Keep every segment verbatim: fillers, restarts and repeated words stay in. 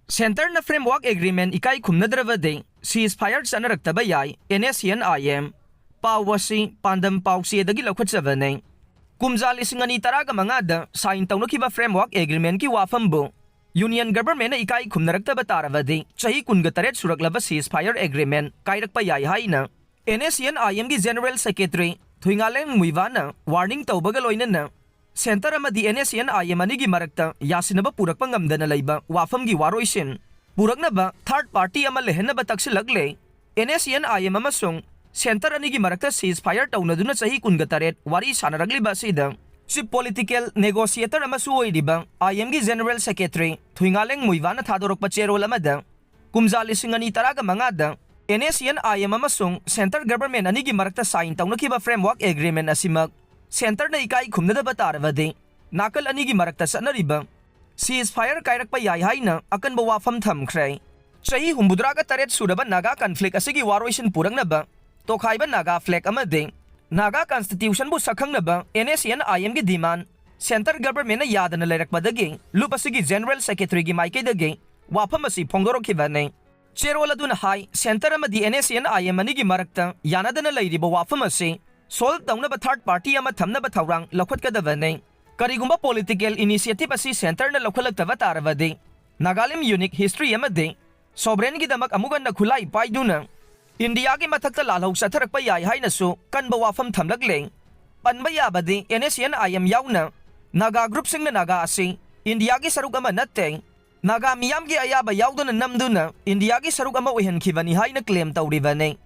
ꯁꯦꯟꯇꯔꯅ framework agreement ꯏꯀꯥꯏ ꯈꯨꯝꯅꯗ꯭ꯔꯕꯗꯤ ꯁꯤꯖ Fire ꯆꯠꯅꯔꯛꯇꯕ ꯌꯥꯏ, and S C N I M. ꯄꯥꯎ ꯑꯁꯤ ꯄꯥꯟꯗꯝ ꯄꯥꯎꯆꯦꯗꯒꯤ ꯂꯧꯈꯠꯆꯕꯅꯤ꯫ ꯀꯨꯝꯖꯥ ꯂꯤꯁꯤꯡ ꯑꯅꯤ ꯇꯔꯥꯒ ꯃꯉꯥꯗ ꯁꯥꯏꯟ ꯇꯧꯅꯈꯤꯕ ꯐ꯭ꯔꯦꯝꯋꯥꯔꯛ ꯑꯦꯒ꯭ꯔꯤꯃꯦꯟꯒꯤ ꯋꯥꯐꯝꯕꯨ ꯌꯨꯅꯤꯌꯟ ꯒꯚꯔꯟꯃꯦꯟꯅ ꯏꯀꯥꯏ ꯈꯨꯝꯅꯔꯛꯇꯕ ꯇꯥꯔꯕꯗꯤ ꯆꯍꯤ ꯀꯨꯟꯒ ꯇꯔꯦꯠ ꯁꯨꯔꯛꯂꯕ ꯁꯤꯖ ꯐꯥꯌꯔ ꯑꯦꯒ꯭ꯔꯤꯃꯦꯟ ꯀꯥꯏꯔꯛꯄ ꯌꯥꯏ ꯍꯥꯏꯅ ꯑꯦꯟ ꯑꯦꯁ ꯁꯤ ꯑꯦꯟ ꯑꯥꯏ ꯑꯦꯝꯒꯤ ꯖꯦꯅꯔꯦꯜ ꯁꯦꯀ꯭ꯔꯦꯇꯔꯤ ꯊꯨꯏꯉꯥꯂꯦꯡ ꯃꯨꯏꯕꯥꯅ ꯋꯥꯔꯅꯤꯡ ꯇꯧꯕꯒ ꯂꯣꯏꯅꯅ ꯁꯦꯟꯇꯔ ꯑꯃꯗꯤ and S C N I M ꯑꯅꯤꯒꯤ ꯃꯔꯛꯇ ꯌꯥꯁꯤꯟꯅꯕ ꯄꯨꯔꯛꯄ ꯉꯝꯗꯅ ꯂꯩꯕ ꯋꯥꯐꯝꯒꯤ ꯋꯥꯔꯣꯏꯁꯤꯟ ꯄꯨꯔꯛꯅꯕ ꯊꯥꯔꯗ ꯄꯥꯔꯇꯤ ꯑꯃ ꯂꯩꯍꯟꯅꯕ ꯇꯛꯁꯤꯜꯂꯛꯂꯦ꯫ N S C N I M ꯑꯃꯁꯨꯡ ꯁꯦꯟꯇꯔ ꯑꯅꯤꯒꯤ ꯃꯔꯛꯇ ꯁꯤꯖ ꯐꯥꯌꯔ ꯇꯧꯅꯗꯨꯅ ꯆꯍꯤ ꯀꯨꯟꯒ ꯇꯔꯦꯠ ꯋꯥꯔꯤ ꯁꯥꯟꯅꯔꯛꯂꯤꯕ ꯑꯁꯤꯗ ꯆꯤꯐ ꯄꯣꯂꯤꯇꯤꯀꯦꯜ ꯅꯦꯒꯣꯁꯤꯌꯦꯇꯔ ꯑꯃꯁꯨ ꯑꯣꯏꯔꯤꯕ ꯑꯥꯏ ꯑꯦꯝꯒꯤ ꯖꯦꯅꯔꯦꯜ ꯁꯦꯀ꯭ꯔꯦꯇꯔꯤ ꯊꯨꯏꯉꯥꯂꯦꯡ ꯃꯨꯏꯕꯥꯅ ꯊꯥꯗꯣꯔꯛꯄ ꯆꯦꯔꯣꯜ ꯑꯃꯗ ꯀꯨꯝꯖꯥ ꯂꯤꯁꯤꯡ ꯑꯅꯤ ꯇꯔꯥꯒ ꯃꯉꯥꯗ N S C N I M ꯑꯃꯁꯨꯡ ꯁꯦꯟꯇꯔ ꯒꯚꯔꯟꯃꯦꯟ ꯑꯅꯤꯒꯤ ꯃꯔꯛꯇ ꯁꯥꯏꯟ ꯇꯧꯅꯈꯤꯕ ꯐ꯭ꯔꯦꯝꯋꯥꯔꯛ ꯑꯦꯒ꯭ꯔꯤꯃꯦꯟ ꯑꯁꯤꯃꯛ ꯁꯦꯟꯇꯔꯅ ꯏꯀꯥꯏ ꯈꯨꯝꯅꯗꯕ ꯇꯥꯔꯕꯗꯤ ꯅꯥꯀꯜ ꯑꯅꯤꯒꯤ ꯃꯔꯛꯇ ꯆꯠꯅꯔꯤꯕ ꯁꯤꯖ ꯐꯥꯌꯔ ꯀꯥꯏꯔꯛꯄ ꯌꯥꯏ ꯍꯥꯏꯅ ꯑꯀꯟꯕ ꯋꯥꯐꯝ ꯊꯝꯈ꯭ꯔꯦ꯫ ꯆꯍꯤ ꯍꯨꯝꯐꯨꯇꯔꯥꯒ ꯇꯔꯦꯠ ꯁꯨꯔꯕ ꯅꯥꯒꯥ ꯀꯟꯐ꯭ꯂꯤꯛ ꯑꯁꯤꯒꯤ ꯋꯥꯔꯣꯏꯁꯤꯟ ꯄꯨꯔꯛꯅꯕ ꯇꯣꯈꯥꯏꯕ ꯅꯥꯒꯥ ꯐ꯭ꯂꯦꯒ ꯑꯃꯗꯤ Naga ꯀꯟꯁꯇꯤꯇ꯭ꯌꯨꯁꯟꯕꯨ ꯁꯛꯈꯪꯅꯕ and S C N ꯑꯥꯏ ꯑꯦꯝꯒꯤ ꯗꯤꯃꯥꯟ ꯁꯦꯟꯇꯔ ꯒꯚꯔꯟꯃꯦꯟꯅ ꯌꯥꯗꯅ ꯂꯩꯔꯛꯄꯗꯒꯤ ꯂꯨꯞ ꯑꯁꯤꯒꯤ ꯖꯦꯅꯔꯦꯜ ꯁꯦꯀ꯭ꯔꯦꯇꯔꯤꯒꯤ ꯃꯥꯏꯀꯩꯗꯒꯤ ꯋꯥꯐꯝ ꯑꯁꯤ ꯐꯣꯡꯗꯣꯔꯛꯈꯤꯕꯅꯤ꯫ ꯆꯦꯔꯣꯜ ꯑꯗꯨꯅ ꯍꯥꯏ, ꯁꯦꯟꯇꯔ ꯑꯃꯗꯤ and S C N I M ꯑꯅꯤꯒꯤ ꯃꯔꯛꯇ ꯌꯥꯅꯗꯅ ꯂꯩꯔꯤꯕ ꯋꯥꯐꯝ ꯑꯁꯤ ꯁꯣꯜꯕ ꯇꯧꯅꯕ ꯊꯥꯔꯗ ꯄꯥꯔꯇꯤ ꯑꯃ ꯊꯝꯅꯕ ꯊꯧꯔꯥꯡ ꯂꯧꯈꯠꯀꯗꯕꯅꯤ꯫ ꯀꯔꯤꯒꯨꯝꯕ ꯄꯣꯂꯤꯇꯤꯀꯦꯜ ꯏꯅꯤꯁꯤꯌꯦꯇꯤꯚ ꯑꯁꯤ ꯁꯦꯟꯇꯔꯅ ꯂꯧꯈꯠꯂꯛꯇꯕ ꯇꯥꯔꯕꯗꯤ ꯅꯥꯒꯥꯂꯦꯟ ꯌꯨꯅꯤꯛ ꯍꯤꯁꯇ꯭ꯔꯤ ꯑꯃꯗꯤ ꯁꯣꯚꯔꯦꯟꯒꯤꯗꯃꯛ ꯑꯃꯨꯛ ꯍꯟꯅ ꯈꯨꯠꯂꯥꯏ ꯄꯥꯏꯗꯨꯅ ꯏꯟꯗꯤꯌꯥꯒꯤ ꯃꯊꯛꯇ ꯂꯥꯜꯍꯧ ꯆꯠꯊꯔꯛꯄ ꯌꯥꯏ ꯍꯥꯏꯅꯁꯨ ꯀꯟꯕ ꯋꯥꯐꯝ ꯊꯝꯂꯛꯂꯦ꯫ ꯄꯟꯕ ꯌꯥꯕꯗꯤ and S C N I M ꯌꯥꯎꯅ ꯅꯥꯒꯥ ꯒ꯭ꯔꯨꯞꯁꯤꯡꯅ ꯅꯥꯒꯥ ꯑꯁꯤ ꯏꯟꯗꯤꯌꯥꯒꯤ ꯁꯔꯨꯛ ꯑꯃ ꯅꯠꯇꯦ, ꯅꯥꯒꯥ ꯃꯤꯌꯥꯝꯒꯤ ꯑꯌꯥꯕ ꯌꯥꯎꯗꯅ ꯅꯝꯗꯨꯅ ꯏꯟꯗꯤꯌꯥꯒꯤ ꯁꯔꯨꯛ ꯑꯃ ꯑꯣꯏꯍꯟꯈꯤꯕꯅꯤ ꯍꯥꯏꯅ ꯀ꯭ꯂꯦꯝ ꯇꯧꯔꯤꯕꯅꯤ꯫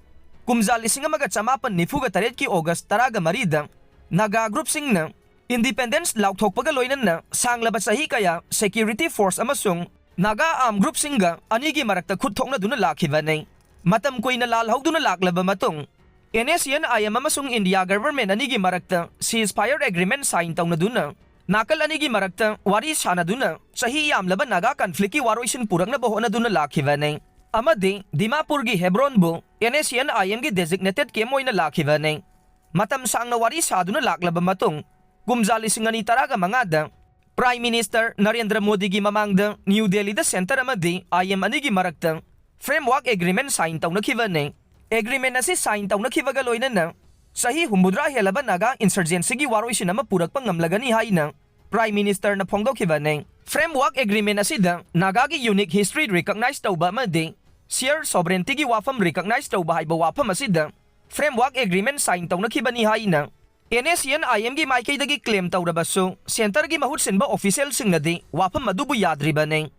ꯀꯨꯝꯖꯥ ꯂꯤꯁꯤꯡ ꯑꯃꯒ ꯆꯃꯥꯄꯟ ꯅꯤꯐꯨꯒ ꯇꯔꯦꯠꯀꯤ ꯑꯣꯒꯁ ꯇꯔꯥꯒ ꯃꯔꯤꯗ ꯅꯥꯒꯥ ꯒ꯭ꯔꯨꯞꯁꯤꯡꯅ ꯏꯟꯗꯤꯄꯦꯟꯗꯦꯟꯁ ꯂꯥꯎꯊꯣꯛꯄꯒ ꯂꯣꯏꯅꯅ ꯁꯥꯡꯂꯕ ꯆꯍꯤ ꯀꯌꯥ ꯁꯦꯀ꯭ꯌꯨꯔꯤꯇꯤ ꯐꯣꯔꯁ ꯑꯃꯁꯨꯡ ꯅꯥꯒꯥ ꯑꯥꯔꯝ ꯒ꯭ꯔꯨꯞꯁꯤꯡꯒ ꯑꯅꯤꯒꯤ ꯃꯔꯛꯇ ꯈꯨꯠ ꯊꯣꯛꯅꯗꯨꯅ ꯂꯥꯛꯈꯤꯕꯅꯤ꯫ ꯃꯇꯝ ꯀꯨꯏꯅ ꯂꯥꯜꯍꯧꯗꯨꯅ ꯂꯥꯛꯂꯕ ꯃꯇꯨꯡ, N S C N I M ꯑꯃꯁꯨꯡ ꯏꯟꯗꯤꯌꯥ ꯒꯚꯔꯟꯃꯦꯟ ꯑꯅꯤꯒꯤ ꯃꯔꯛꯇ ꯁꯤꯖ ꯐꯥꯌꯔ ꯑꯦꯒ꯭ꯔꯤꯃꯦꯟ ꯁꯥꯏꯟ ꯇꯧꯅꯗꯨꯅ ꯅꯥꯀꯜ ꯑꯅꯤꯒꯤ ꯃꯔꯛꯇ ꯋꯥꯔꯤ ꯁꯥꯅꯗꯨꯅ ꯆꯍꯤ ꯌꯥꯝꯂꯕ ꯅꯥꯒꯥ ꯀꯟꯐ꯭ꯂꯤꯛꯀꯤ ꯋꯥꯔꯣꯏꯁꯤꯟ ꯄꯨꯔꯛꯅꯕ ꯍꯣꯠꯅꯗꯨꯅ ꯂꯥꯛꯈꯤꯕꯅꯤ꯫ ꯑꯃꯗꯤ ꯗꯤꯃꯥꯄꯨꯔꯒꯤ ꯍꯦꯕ꯭ꯔꯣꯟꯕꯨ ꯑꯦꯟ ꯑꯦꯁ ꯁꯤ ꯑꯦꯟ ꯑꯥꯏ ꯑꯦꯝꯒꯤ ꯗꯦꯖꯤꯒꯅꯦꯇꯦꯗ ꯀꯦꯝ ꯑꯣꯏꯅ ꯂꯥꯛꯈꯤꯕꯅꯤ꯫ ꯃꯇꯝ ꯁꯥꯡꯅ ꯋꯥꯔꯤ ꯁꯥꯗꯨꯅ ꯂꯥꯛꯂꯕ ꯃꯇꯨꯡ, ꯀꯨꯝꯖꯥ ꯂꯤꯁꯤꯡ ꯑꯅꯤ ꯇꯔꯥꯒ ꯃꯉꯥꯗ Prime Minister ꯅꯔꯦꯟꯗ꯭ꯔ ꯃꯣꯗꯤꯒꯤ ꯃꯃꯥꯡꯗ ꯅ꯭ꯌꯨ ꯗꯦꯜꯂꯤꯗ Centre ꯑꯃꯗꯤ I M ꯑꯅꯤꯒꯤ ꯃꯔꯛꯇ Framework Agreement sign ꯇꯧꯅꯈꯤꯕꯅꯤ꯫ Agreement ꯑꯁꯤ sign ꯇꯧꯅꯈꯤꯕꯒ ꯂꯣꯏꯅꯅ ꯆꯍꯤ ꯍꯨꯝꯐꯨꯇꯔꯥ ꯍꯦꯜꯂꯕ ꯅꯥꯒꯥ insurgencyꯒꯤ ꯋꯥꯔꯣꯏꯁꯤꯟ ꯑꯃ ꯄꯨꯔꯛꯄ ꯉꯝꯂꯒꯅꯤ ꯍꯥꯏꯅ Prime Ministerꯅ ꯐꯣꯡꯗꯣꯛꯈꯤꯕꯅꯤ꯫ Framework Agreement ꯑꯁꯤꯗ ꯅꯥꯒꯥꯒꯤ unique history recognize ꯇꯧꯕ ꯑꯃꯗꯤ shared sovereigntyꯒꯤ ꯋꯥꯐꯝ recognize ꯇꯧꯕ ꯍꯥꯏꯕ ꯋꯥꯐꯝ ꯑꯁꯤꯗ Framework Agreement sign ꯇꯧꯅꯈꯤꯕꯅꯤ ꯍꯥꯏꯅ NSCN-IMꯒꯤ ꯃꯥꯏꯀꯩꯗꯒꯤ claim ꯇꯧꯔꯕꯁꯨ, Centreꯒꯤ ꯃꯍꯨꯠ ꯁꯤꯟꯕ officialꯁꯤꯡꯅꯗꯤ ꯋꯥꯐꯝ ꯑꯗꯨꯕꯨ ꯌꯥꯗ꯭ꯔꯤꯕꯅꯤ꯫